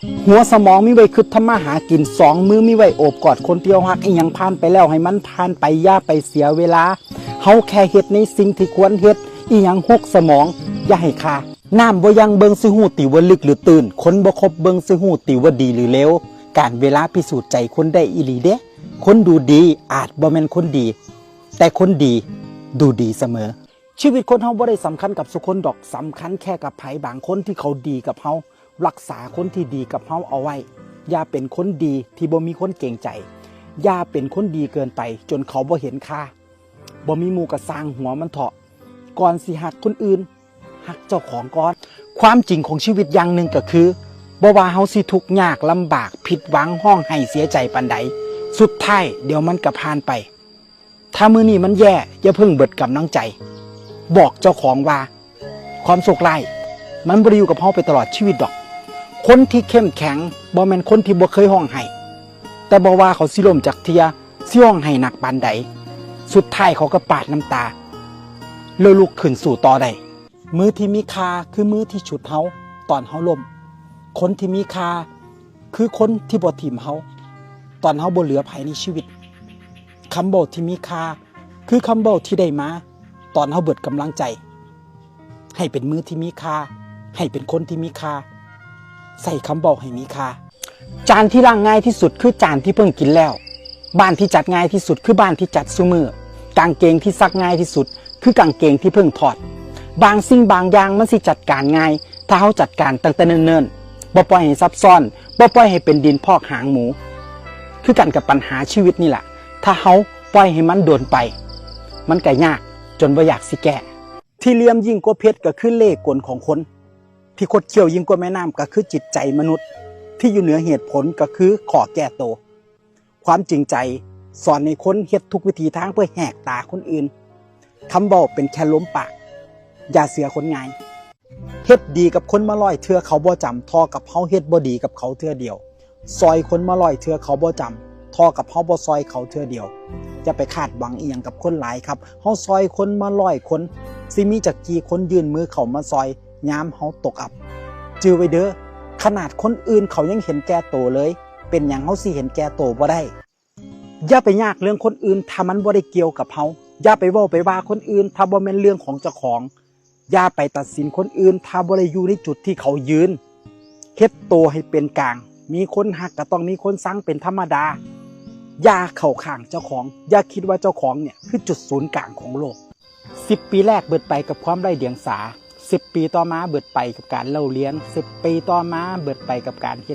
ຫົວສະໝອງມີໄວ້ຄິດທຳມາຫາກິນ, ສອງມືມີໄວ້ໂອບກອດຄົນທີ່ເຮົາຮັກ. ອີ່ຫຍັງຜ່ານໄປແລ້ວໃຫ້ມັນຜ່ານໄປ, ຢ່າໄປເສຍເວລາ. ເຮົາແຄ່ເຮັດໃນສິ່ງທີ່ຄວນເຮັດ, ອີ່ຫຍັງຫົກສະໝອງຢ່າໃຫ້ຄາ. ນ້ຳບໍ່ຢັ້ງເບິ່ງຊິຮູ້ຕິວ່າລຶກຫຼືຕື້ນ, ຄົນບໍ່ຄົບເບິ່ງຊິຮູ້ຕິວ່າດີຫຼືເລວ. ການເວລາພິສູດໃຈຄົນໄດ້ອີ່ຫຼີເດ້. ຄົນດູດີອາດບໍ່ແມ່ນຄົນດີ, ແຕ່ຄົນດີດູດີສະເໝີ. ຊີວິດຄົນເຮົາບໍ່ໄດ້ສຳຄັນກັບສູ່ຄົນດອກ, ສຳຄັນແຄ່ກັບໃຜບາງຄົນທີ່ເຂົາດີກັບເຮົາ. ຮັກສາຄົນທີ່ດີກັບເຮົາເອົາໄວ້. ຢ່າເປັນຄົນດີທີ່ບໍ່ມີຄົນເກງໃຈ. ຢ່າເປັນຄົນດີເກີນໄປຈົນເຂົາບໍ່ເຫັນຄ່າ. ບໍ່ມີໝູ່ກໍຊ່າງຫົວມັນເຖາະ. ກ່ອນຊິຮັກຄົນອື່ນ, ຮັກເຈົ້າຂອງກ່ອນ. ຄວາມຈິງຂອງຊີວິດຢ່າງໜຶ່ງກໍຄື, ບໍ່ວ່າເຮົາຊິທຸກຍາກລຳບາກ, ຜິດຫວັງ, ຮ້ອງໄຫ້ເສຍໃຈປານໃດ, ສຸດທ້າຍດຽວມັນກໍຜ່ານໄປ. ຖ້າມື້ນີ້ມັນແຍ່, ຢ່າເພິ່ງເບິດກຳລັງໃຈ. ບອກເຈົ້າຂອງວ່າ ຄວາມໂຊກຮ້າຍມັນບໍ່ໄດ້ຢູ່ກັບເຮົາໄປຕະຫຼອດຊີວິດດອກ. ຄົນທີ່ເຂັ້ມແຂງບໍ່ແມ່ນຄົນທີ່ບໍ່ເຄີຍຮ້ອງໄຫ້, ແຕ່ບໍ່ວ່າເຂົາຊິລົ້ມຈັກເທື່ອ, ຊິຮ້ອງໄຫ້ໜັກປານໃດ, ສຸດທ້າຍເຂົາກໍປາດນ້ຳຕາ ແລ້ວລຸກຂຶ້ນສູ້ຕໍ່ໄດ້. ມືທີ່ມີຄ່າຄືມືທີ່ຊຸດເຮົາຕອນເຮົາລົ້ມ. ຄົນທີ່ມີຄ່າຄືຄົນທີ່ບໍ່ຖິ້ມເຮົາຕອນເຮົາບໍ່ເຫຼືອໃຜໃນຊີວິດ. ຄຳເວົ້າທີ່ມີຄ່າ ຄືຄຳເວົ້າທີ່ໄດ້ມາຕອນເຮົາເບິດກຳລັງໃຈ. ໃຫ້ເປັນມືທີ່ມີຄ່າ, ໃຫ້ເປັນຄົນທີ່ມີຄ່າ, ໃຊ້ຄຳເວົ້າໃຫ້ມີຄ່າ. ຈານທີ່ລ້າງງ່າຍທີ່ສຸດຄືຈານທີ່ເພິ່ງກິນແລ້ວ. ບ້ານທີ່ຈັດງ່າຍທີ່ສຸດຄືບ້ານທີ່ຈັດຊຸມື້. ກາງເກງທີ່ຊັກງ່າຍທີ່ສຸດຄືກາງເກງທີ່ເພິ່ງຖອດ. ບາງສິ່ງບາງຢ່າງມັນຊິຈັດການງ່າຍ ຖ້າເຮົາຈັດການຕັ້ງແຕ່ເນີນໆ, ບໍ່ປ່ອຍໃຫ້ຊັບຊ້ອນ, ບໍ່ປ່ອຍໃຫ້ເປັນດິນພອກຫາງໝູ. ຄືກັນກັບບັນຫາຊີວິດນີ້ລະ, ຖ້າເຮົາປ່ອຍໃຫ້ມັນດົນໄປ, ມັນກະຍາກຈົນບໍ່ຢາກຊິແກ້. ທີ່ຫຼ່ຽມຍິ່ງກວ່າເພັດກໍຄືເລ່ກົນຂອງຄົນ, ທີ່ຄົດຄ້ຽວຍິ່ງກວ່າແມ່ນ້ຳກໍຄືຈິດໃຈມະນຸດ, ທີ່ຢູ່ເໜືອເຫດຜົນກໍຄືຂໍ້ແກ້ໂຕ. ຄວາມຈິງໃຈສອນໃຫ້ຄົນເຮັດທຸກວິທີທາງເພື່ອແຫກຕາຄົນອື່ນ. ຄຳເວົ້າເປັນແຄ່ລົມປາກ, ຢ່າເຊື່ອຄົນງ່າຍ. ເຮັດດີກັບຄົນມາຮ້ອຍເທື່ອເຂົາບໍ່ຈຳ ທໍ່ກັບເຮົາເຮັດບໍ່ດີກັບເຂົາເທື່ອດຽວ. ຊ່ອຍຄົນມາຮ້ອຍເທື່ອເຂົາບໍ່ຈຳ ທໍ່ກັບເຮົາບໍ່ຊ່ອຍເຂົາເທື່ອດຽວ. ຢ່າໄປຄາດຫວັງອີ່ຫຍັງກັບຄົນຫຼາຍຄັບ. ເຮົາຊ່ອຍຄົນມາຮ້ອຍຄົນ, ຊິມີຈັກກີ່ຄົນຍື່ນມືເຂົ້າມາຊ່ອຍຍາມເຮົາຕົກອັບ. ຈື່ໄວ້ເດີ້, ຂະໜາດຄົນອື່ນເຂົາຍັງເຫັນແກ່ໂຕເລີຍ, ເປັນຫຍັງເຮົາຊິເຫັນແກ່ໂຕບໍ່ໄດ້? ຢ່າໄປຍາກເລື່ອງຄົນອື່ນຖ້າມັນບໍ່ໄດ້ກ່ຽວກັບເຮົາ. ຢ່າໄປເວົ້າໄປວ່າຄົນອື່ນຖ້າບໍ່ແມ່ນເລື່ອງຂອງເຈົ້າຂອງ. ຢ່າໄປຕັດສິນຄົນອື່ນຖ້າບໍ່ໄດ້ຢູ່ໃນຈຸດທີ່ເຂົາຢືນ. ເຮັດໂຕໃຫ້ເປັນກາງ, ມີຄົນຮັກກໍຕ້ອງມີຄົນຊັງເປັນທຳມະດາ. ຢ່າເຂົ້າຂ້າງເຈົ້າຂອງ, ຢ່າຄິດວ່າເຈົ້າຂອງເນ່ຍຄືຈຸດສູນກາງຂອງໂລກ. ສິບປີແລກເບິດໄປກັບຄວາມໄຮ້ດຽງສາ, ສິບປີຕໍ່ມາເບິດໄປກັບການເລົ່າລຽນ, ສິບປີຕໍ່ມາເບິດໄປກັບການເຮັດ